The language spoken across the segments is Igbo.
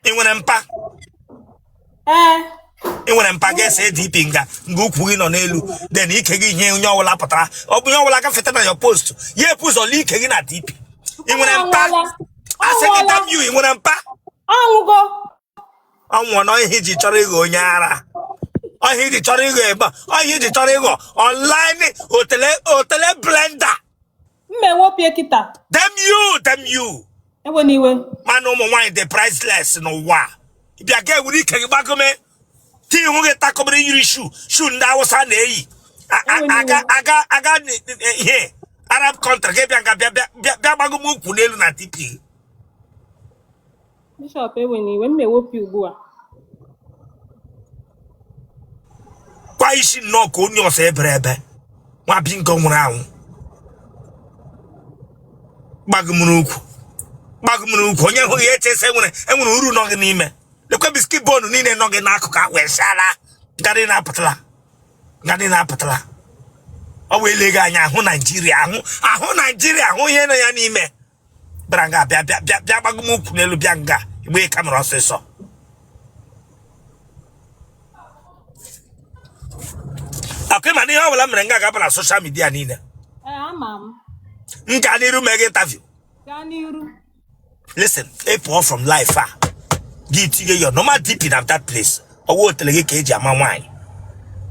Ị nwere mpa? Ee. Ị nwere mpa? Ga-ese DP nga nga ukwu gị nọ n'elu, then ike gị, ihe onye ọbụla pụtara, ọ bụ ihe ọbụla gafeta na your post, ya epu ụzọ lee ike gị na DP. Ị nwere mpa? Asị gị, damn you, ị nwere mpa? Ọ nwụgo. Ọ nwụọ na ihe iji chọrọ ịghọ onye ara, ọhịa iji chọrọ ịghọ ebe, ọhịa iji chọrọ ịghọ online otele otele blender. Mma ewepụ kịta. Damn you, damn you. Ewena iwe. Mana ụmụ nwaanyị dị priceless n'ụwa. Bịa ga ewere ike gị gbagome ka ihu gị takọbere yiri shoe shoe ndị Awụsa na-eyi. Aga aga aga ihe Arab country gị bịa nga bịa bịa bịa gbagome ukwu n'elu na DP. Bishọp, ewena iwe, mma ewepụ ugbu a. Kwa isi nnọọ ka onye ọsọ ebere ebe nwa bingo nwụrụ anwụ gbagomere ukwu, gbagomere ukwu. Onye hụghị ya echesa enwere uru nọ gị n'ime. Lekwe biscuit bone niile nọ gị n'akụkụ ahụ eshala ngarị na-apụtala, ngarị na-apụtala. Ọ bụ eleghị anya ahụ Naijiria, ahụ ahụ Naijiria, ahụ ihe nọ ya n'ime. Bịara nga bịa bịa bịa bịa gbagom ukwu n'elu, bịa nga igbe camera ọsịsọ. Akwa ịma na ihe ọbụla mere nga ga-aba na social media niile? Ee, ama m. M gaa n'iru mee gị interview? Gaa n'iru. Listen, ị pụọ from live a, gị tinye your normal DP na that place. Ọwụ otele gị ka eji ama nwaanyị.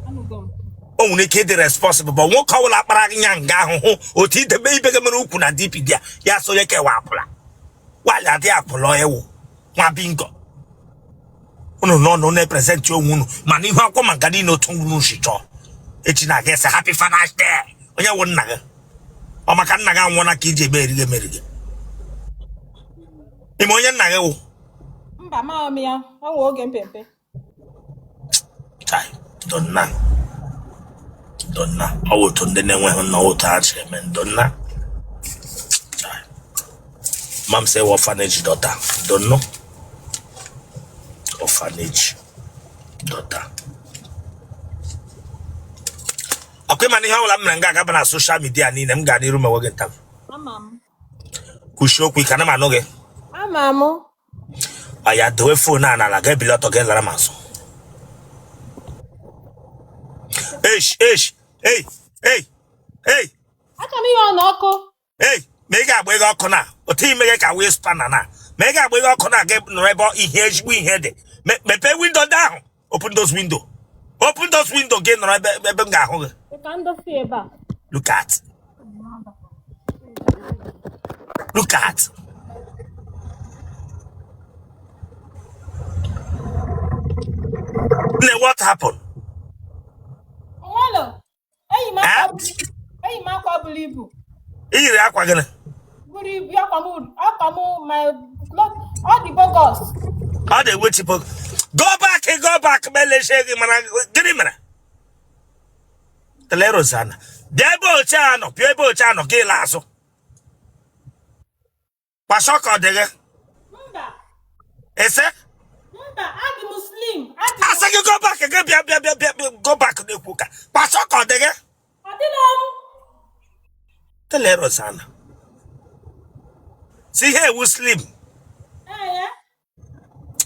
Anụgo m. O nwere ike ịdị responsible, but nwoke ọbụla kpara anya nga ahụhụ otu idebe ibe gị mere ukwu na DP dị ya, ya so onye kewa akwụla nwaanyị adịghị akwụla ewu nwa bingo. Unu nọ nọ na-epresent onwe unu mana ihu akwụkwọ ma nga niile otu unu si chọọ. Echi na-aga ese happy Father's Day. Onye wụ nna gị? Ọ maka nna gị anwụọla ka iji eme erighe emerighe? Ime onye nna gị wụ? Mba, amaghị m ya. Ọ nwee oge mpempe. Chai, donna donna, ọ wụ otu ndị na-enweghị nna otu ha si eme donna. Chai, mam sị orphanage daughter, donno, orphanage daughter. Ọkwa ịma na ihe ọbụla m mere nga agaba na social media niile? M gaa n'iru mewe gị interview? Ama m. Kwuchie okwu ike, ana m anụ gị. Ama m. Ọ ya dowe phone a n'ala, ga-ebili ọtọ, gị lara m azụ. Esh esh, ei ei ei. Achọrọ m ihe ọ n'ọkụ. Ei, ma ị ga-agba ego ọkụ na otu ime gị ka wee spanner na ma ị ga-agba ego ọkụ na gị nọrọ ebe ihe ezigbo ihe dị. Mepee window ndị ahụ. Open those window, open those window. Gị nọrọ ebe ebe m ga-ahụ gị. Ka m dosi ebe a. Look at, look at. Nne, what happened? Onwelo. Eyi m Eh? akwa, eyi m akwa buru ibu. I yiri akwa gịnị? Buru ibu, akwa m my cloth ọ dị bogus. Ọ dị which book? Go back, go back, ma elechie gị mara gịnị mere? Tele Rosanna. Bịa ebe oche a nọ, bịa ebe oche a nọ, gị laa azụ. Kwashiorkor dị gị? Mba. Ese? Mba, adị m slim. Adị m. Asị gị go back, gị bịa bịa bịa bịa bịa, go back na-ekwu ka kwashiorkor dị gị? Adịla m. Tele Rosanna. Si ihe ewu slim. Ee ya.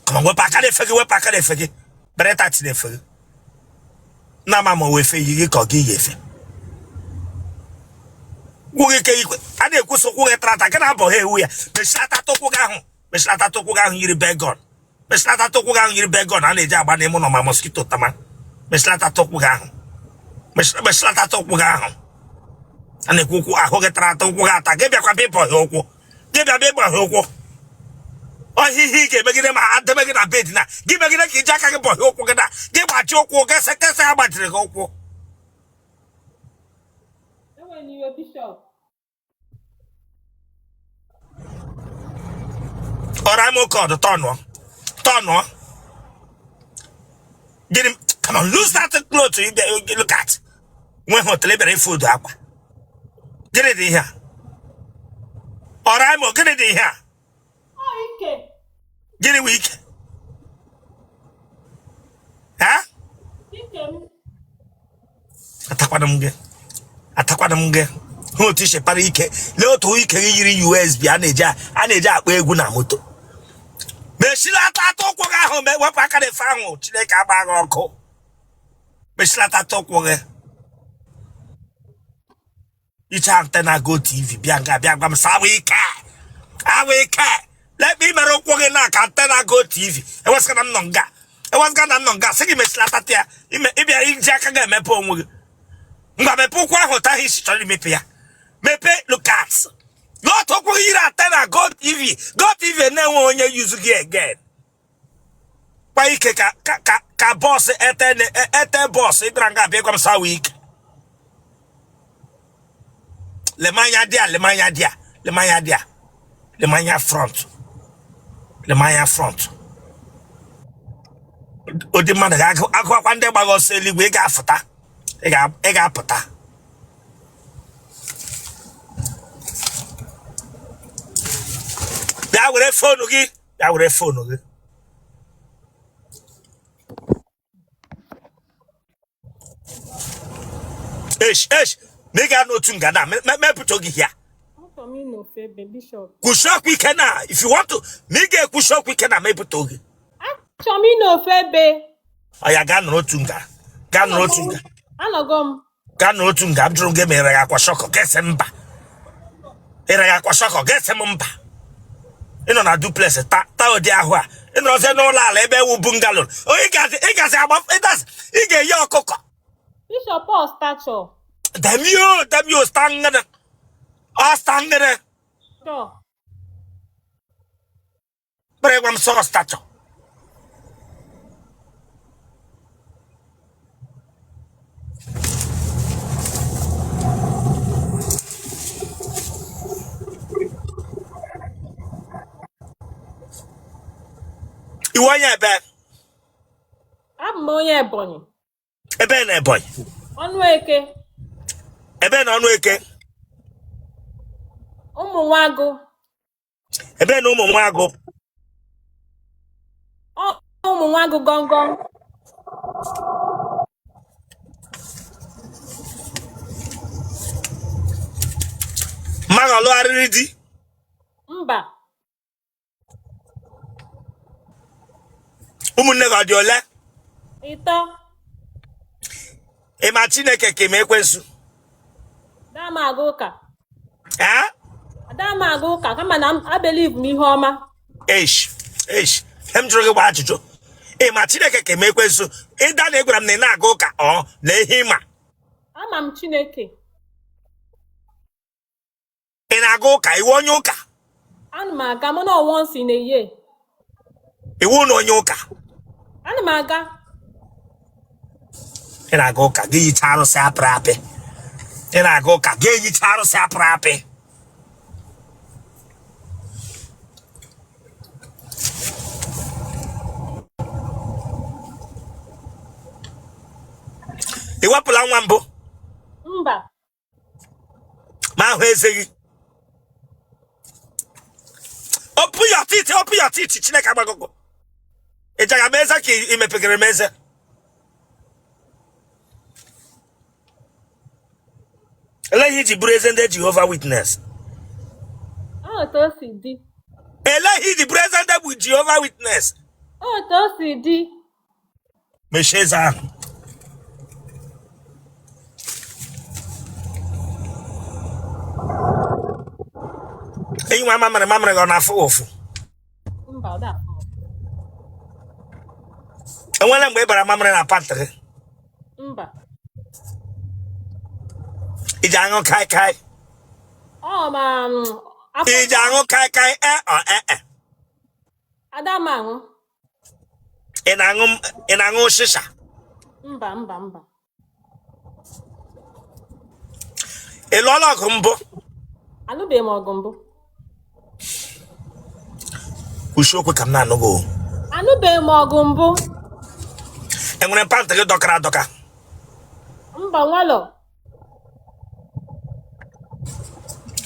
Come on, wepụ aka na-efe gị, wepụ aka na-efe gị. Bereta ti na-efe gị. Na ama ma efe yi gị ka ọ gị yi efe. Ụkwụ gị ka ikwe. A na-ekwusa ụkwụ gị tara ata, gị na-abọ ha ewu ya. Mechilata ụkwụ gị ahụ. Mechilata ụkwụ gị ahụ yiri begon. Mechilata ụkwụ gị ahụ yiri begon a na-eji agba n'ime ụlọ ma mosquito tama. Mechilata ụkwụ gị ahụ. Mechilata ụkwụ gị ahụ. A na-ekwu ụkwụ ahụ gị tara ata, ụkwụ gị ata. Gị bịakwa bịa ịbọ ha ụkwụ. Gị bịa bịa ịbọ ha ụkwụ. Ọhịa ihe ị ga-emegide ma adebe gị na bed na gị megide ka iji aka gị bọhie ụkwụ gị na gị gbachi ụkwụ gị sekesa ya gbajiri gị ụkwụ. Ewena iwe, Bishọp. Ọra m oke ọdụ tọnụọ tọnụọ. Gịnị? Come on, lose that cloth you bịa. Look at nwe hotel bịara ife udu akwa. Gịnị dị ihe a? Ọra m, gịnị dị ihe a? Ọ ike. Gịnị wụ ike ha? Ike m. Atakwana m gị, atakwana m gị. Hụ otu i si para ike. Lee otu ike gị yiri USB a na-eji akpọ egwu na moto. Mechilata. Mechilata ụkwụ gị ahụ, wepụ aka n'efe ahụ. Chineke agba gị ọkụ. Mechilata ụkwụ gị. Iche antenna GOtv bịa nga bịa gwa m sị awa ike, awa ike. Lekpa imere ụkwụ gị na ka antenna GOtv. Ewesịga na m nọ nga, ewesịga na m nọ nga, sị gị mechilata ya. Ịbịa iji aka gị emepe onwe gị. Ngwa, mepe ụkwụ ahụ ta ahụ isi chọrọ imepe ya. Mepe. Look at otu ụkwụ gị yiri antenna GOtv. GOtv na-enwe onye use gị again. Kpa ike ka ka ka ka bus Airtel, Airtel bus. Ị bịara nga abịa gwa m sawa ike. Lemanya dị a, lemanya dị a, lemanya dị a, lemanya front, lemanya front. Ụdị mmadụ ga-agụ agụakwa ndị gbaga ọsọ eluigwe. Ị ga-afụta, ị ga-apụta. Bịa were phone gị, bịa were phone gị. Esh esh, ma ị ga n'otu nga na mepụta gị ya. Achọrọ m ịnọ ofu ebe, Bishop. Kwusi okwu ike na if you want to, ma ị ga-ekwusi okwu ike na mepụta gị. Achọrọ m ịnọ ofu ebe. Ọ ya, gaa nọrọ otu nga, gaa nọrọ otu nga. Anọgo m. Gaa nọrọ otu nga. M jụrụ gị ma ị raghị kwashiorkor, gị sị mba. Ị raghị kwashiorkor, gị sị m mba. Ị nọ na duplex ta ta ụdị ahụ a, ị nọrọzie n'ụlọ ala ebe ewu bungalow. Onye ị gazi agba ị ga-eyi ọkụkọ. Bishop, ọ stature. Damio, damio, stangere, ọ stangere. Sure. Kpere gwa m sọ stature. Iwe onye ebe? Abụ m onye Ebonyi. Ebe na Ebonyi? Ọnụ Eke. Ebe na Ọnụ Eke? Ụmụ Nwagụ. Ebe na Ụmụ Nwagụ? Ụmụ Nwagụ gọngọn. Mmadụ ọlụgharịrị di? Mba. Ụmụnne gị ọ dị ole? 3. Ị ma Chineke ka ị ma ekwensu? Ada m aga ụka. Ee? Ada m aga ụka, kama na m abelieve m ihe ọma. Eish, eish, m jụrụ gị gba ajụjụ, ị ma Chineke ka ị ma ekwensu? Ịda na egwara m na ị na-aga ụka, ọ na ihe ị ma? Ama m Chineke. Ị na-aga ụka? Iwu onye ụka? Ana m aga, mụ na once in a year. Iwu na onye ụka? Ana m aga. Ị na-aga ụka, gị yicha arụsị apịrị apị. Ị na-aga ụka, gị eyicha arụsị apịrị apị. Ị wepụla nwa mbụ? Mba. Ma ahụ eze gị. Open your teeth, open your teeth. Chineke agbagọgọ. Ị jaga m eze ka ị mepegara m eze. Elee ihe iji bụrụ eze ndị Jehova Witness? Otu o si dị. Elee ihe iji bụrụ eze ndị bụ Jehova Witness? Otu o si dị. Mechie eze ahụ. Enyi nwa, mamịrị mamịrị gị ọ na-afụ gị ụfụ? Mba, ọ da-afụ m. Enwela mgbe ị bara mamịrị na pant gị? Mba. Iji aṅụ kai kai? Ọ ma afọ. Iji aṅụ kai kai? E ọ e e? Ada m aṅụ. Ị na-aṅụ, ị na-aṅụ shisha? Mba, mba, mba. Ị lụọla ọgụ mbụ? Alụbeghị m ọgụ mbụ. Kwusie okwu ka m na-anụ gị o. Alụbeghị m ọgụ mbụ. Enwere pant gị dọkara adọka? Mba, nwalọ.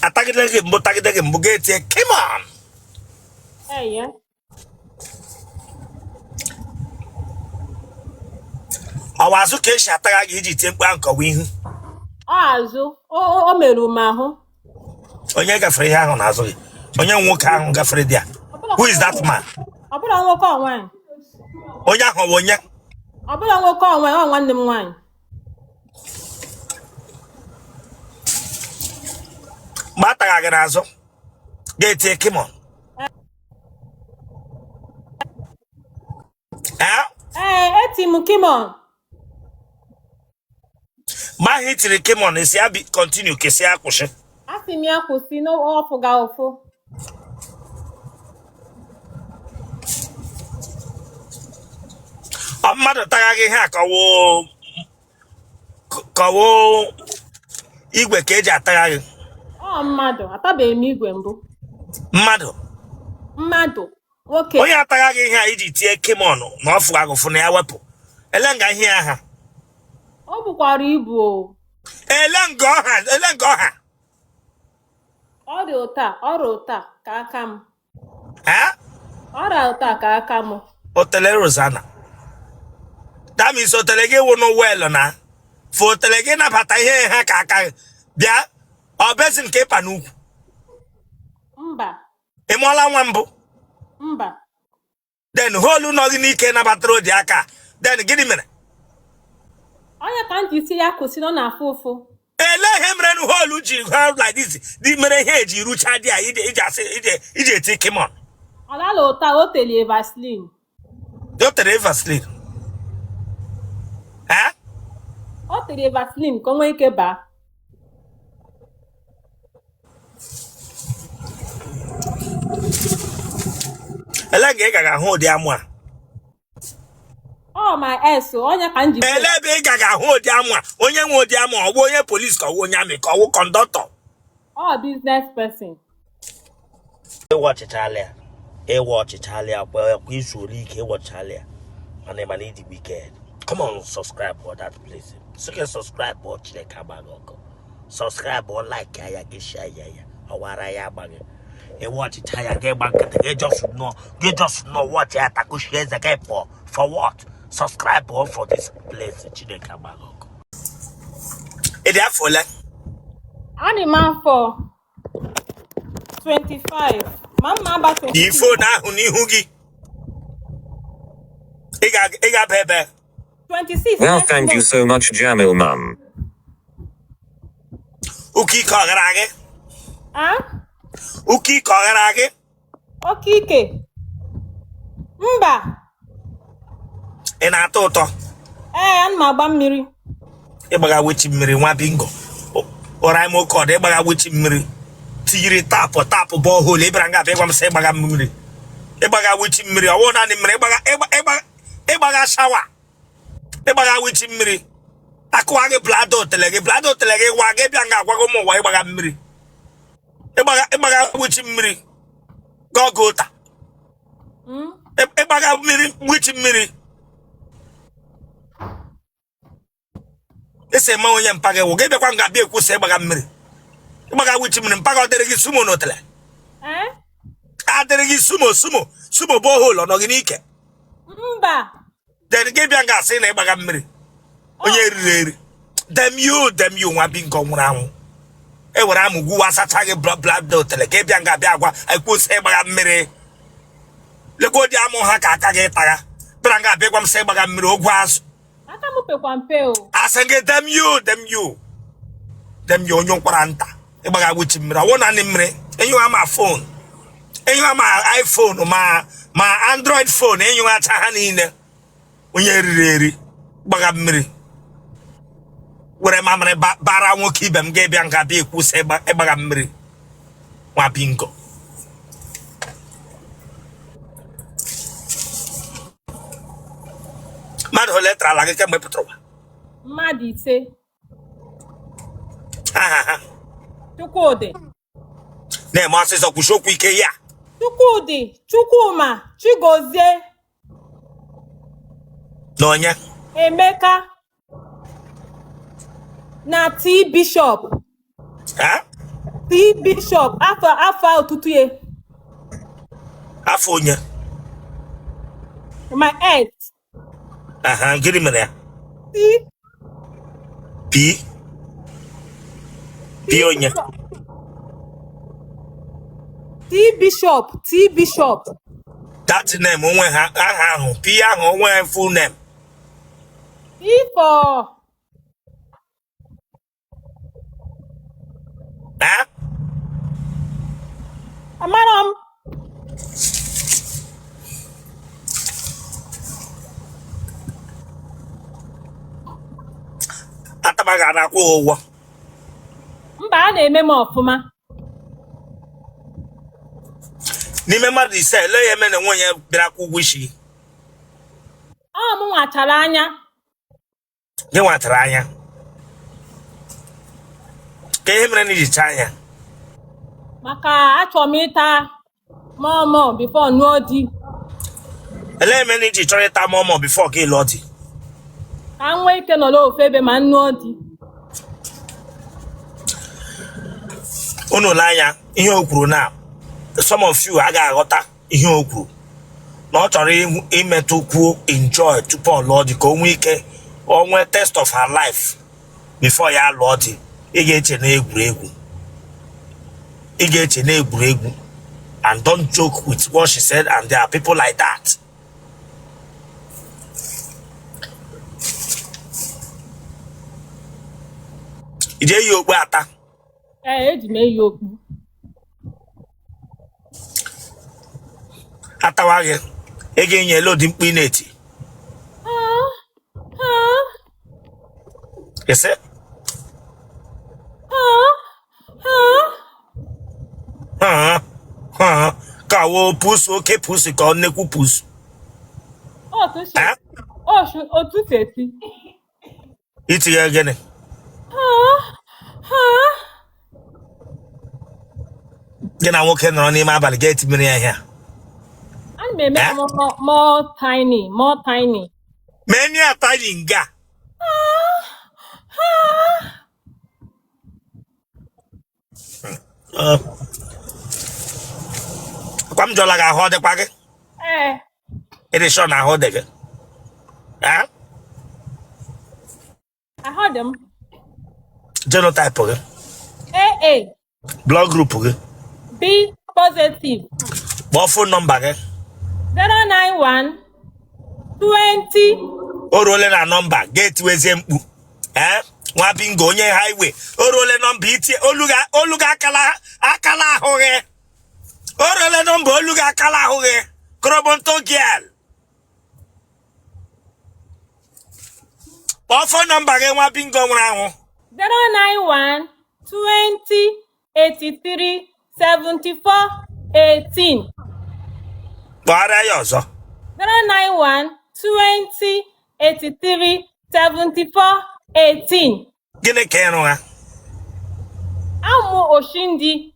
Atagide gị mbụ, tagide gị mbụ, ga-etie come on? Eye. Ọwa azụ ka esi atagha gị iji tie mkpu ahụ nkọwa ihu? Ọ azụ, o merụ m ahụ. Onye gafere ihe ahụ n'azụ gị? Onye nwoke ahụ gafere dị a? Who is that man? Ọ bụla nwoke ọ nwaanyị. Onye ahụ ọ wụ onye? Ọ bụla nwoke ọ nwaanyị, ọ nwanne m nwaanyị. Mgbe a tagha gị n'azụ, ga-etie come on. Ee? Ee, eti m come on. Mgbe ahụ i tiri come on, ị sị ya bi continue ka ị sị ya kwụsị? Asị m ya kwụsị na ọ fụga ụfụ. Ọ mmadụ tagha gị ihe a ka ọ wụ igwe ka eji atagha gị? Ọ mmadụ, atabeghị m igwe mbụ. Mmadụ? Mmadụ, nwoke. Onye atagha gị ihe a iji tie come on na ọ fụga gị ụfụ na ya wepụ, ele nga ihe aha? O bukwara ibu o. Ele nga ọha, ele nga ọha? Ọ dị ụta, ọ rụ ụta ka aka m. Eh? Ọ ra ụta ka aka m. Otele Rosanna. That means otele gị wụ n'wel na fụ otele gị nabata ihe ha ka aka gị. Bịa, ọ basin ka ịpa n'ukwu? Mba. Ị mụọla nwa mbụ? Mba. Then hole nọ gị n'ike nabatara odi aka, then gịnị mere? Ọ nya ka m ji sị ya kwụsị na ọ na-afụ ụfụ. Ele ihe mere na hole ji ha like this dị mere ihe eji rucha dị a iji asị iji eti come on? Ọ lala ụta, o telie Vaseline. O tere Vaseline? Eh? O tere Vaseline ka o nwee ike baa. Ele nga ị gaga ahụ ụdị amụ a? Ọ my ex, ọ nya ka m ji. Ele ebe ị gaga ahụ ụdị amụ a? Onye nwe ụdị amụ a, ọ wụ onye polisi ka ọ wụ onye army ka ọ wụ conductor? Ọ business person. Ịwa ọchịchalị ya, ịwa ọchịchalị ya kwa kwa izu ole ike ịwa ọchịchalị ya, mana ị mana ịdị wicked. Come on, subscribe for that place. Sị subscribe ọ Chineke agba gị ọkụ. Subscribe ọ, like ya, gị share ya, ya ọwara ya agba gị. Ịwa ọchịcha ya, gị gba nkịtị, gị just nọ, gị just nọ watch ya, takushi eze gị pụọ. For what? Subscribe ọ for this place. Chineke agba gị ọkụ. Ị dị afọ ole? Adị m afọ 25 ma mma aba 26. Phone ahụ n'ihu gị, ị ga-aba ebe 26 Well, next thank you month. so much, Jamil Mum. Oke ike ọ gara gị? Ah? Oke ike ọ gara gị? Oke ike? Mba. Ị na-atọ ụtọ? Ee, ana m agba mmiri. Ịgbaga wichi mmiri nwa bingo ụra ime oke ọdụ, ịgbaga wichi mmiri tinyere tap tap borehole, ịbịara nga abịa ịgwa m sị ịgbaga mmiri, ịgbaga wichi mmiri, ọwụ naanị mmiri ịgbaga, ịgbaga shower, ịgbaga wichi mmiri akụwa gị bladder otele gị, bladder otele gị gwa gị bịa nga agwago m ụwa ịgbaga mmiri, ịgbaga wichi mmiri gọgụ ụta. Ịgbaga mmiri wichi mmiri esi eme onye mpa gị wụ gị bịakwa nga bịa ekwusa ịgbaga mmiri, ịgbaga wichi mmiri mpa gị ọ dịrị gị sumo n'otele? Eh? Adịrị gị sumo sumo sumo borehole ọ nọ gị n'ike? Mba. Then gị bịa nga asị na ịgbaga mmiri onye eriri eri. Damn you, damn you, nwa bingo nwụrụ anwụ ewere amụ gwuwa asacha gị bladder otele ka ị bịa nga bịa agwa ekwusa ịgbaga mmiri. Lekwa ụdị amụ ha ka aka gị tagha bịara nga abịa gwa m sị ịgbaga mmiri ogwu azụ. Aka m pekwa mpe o. Asị gị damn you, damn you, damn you, onye ụkwara nta ịgbaga wichi mmiri ọwụ naanị mmiri enyiwa ma phone enyiwa ma iPhone ma Android phone enyiwacha ha niile. Onye eriri eri gbaga mmiri were mamịrị bara nwoke ibe m ga-ebịa nga bịa ekwusa ịgbaga mmiri nwa bingo. Mmadụ ole tarala gị kemgbe ị pụtara ụwa? Mmadụ 5. Aha ha? Chukwudị. Na-eme ọsịsọ, kwusi okwu ike ya. Chukwudị, Chukwuma, Chigozie. Na onye? Emeka na T Bishop. Ha? T Bishop, afọ otutu ya. Afọ onye? My ex. Aha, gịnị mere ya? T. P P onye? T Bishop, T Bishop. That name onwe ha aha ahụ P ahụ onwe full name. P for Eh? Amarọ m. Ataba ga na-akwụ ha ụgwọ. Mba, a na-eme m ọfụma. N'ime mmadụ ise, ele ya eme na onwe onye bịara kwụ ụgwọ isi gị? Ọ mụ nwachara anya. Gị nwatara anya. Ka ihe mere na i ji chaa anya? Maka achọrọ m ịta more more before nụọ di. Ele ihe mere na i ji chọrọ ịta more more before ka ị lụọ di? Ka m nwee ike nọrọ ofu ebe ma m nụọ di. Unu lee anya ihe o kwuru na some of you agaghị aghọta ihe o kwuru na ọ chọrọ imetụ kwuo enjoy tupu ọ lụọ di ka o nwee ike o nwee taste of her life before ya lụọ di. Ị ga-eche na egwuregwu, ị ga-eche na egwuregwu, and don't joke with what she said, and there are people like that. I ji eyi okpu ata? Ee, eji m eyi okpu. Atawa gị, ị ga-enye ele ụdị mkpu ị na-eti? Ah, ah, Ị sị? Ah, ah. Ha ha ka wo pusu oke pusu ka ọ nnekwu pusu. Otu si Eh? otu si eti. Itinye gịnị? Gị na nwoke nọrọ n'ime abalị ga-eti mmiri ya ihe a. Ana m eme Eh? more, more tiny, more tiny. Mee ya tiny nga. Akwa m jụọla gị ahụ ọ dịkwa gị? Ee. Ị dị sure na ahụ dị gị? Eh? Ahụ dị m. Genotype gị? AA. Blood group gị? B positive. Kpọọ phone number gị. 091 20. O ruole na nọmba ga-etiwezie mkpu. Ee, nwa bingo onye highway, o ruole nọmba itie olu gị, olu gị akala akala ahụ gị. O ruole nọmba olu gị akala ahụ gị. Krobonto girl. Kpọọ phone nọmba gị, nwa bingo nwụrụ anwụ. 091 20 83 74 18. Kpọgharịa ya ọzọ. 091 20 83 74 18. Gịnị ka ị rụgha? Amụ oshindi.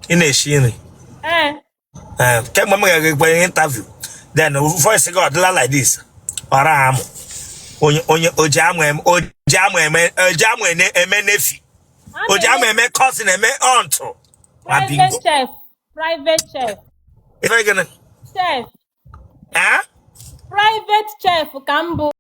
Ị na-esi nri? Ee. Ee, kemgbe m gara ekpere interview then voice gị ọ dịla like this, ọra amụ onye onye oji amụ eme oji amụ eme oji amụ ene eme nephew oji amụ eme cousin eme aunt ma Private bingo. chef. Private chef. Ife gịnị? Chef. Eh? Private chef ka m bụ.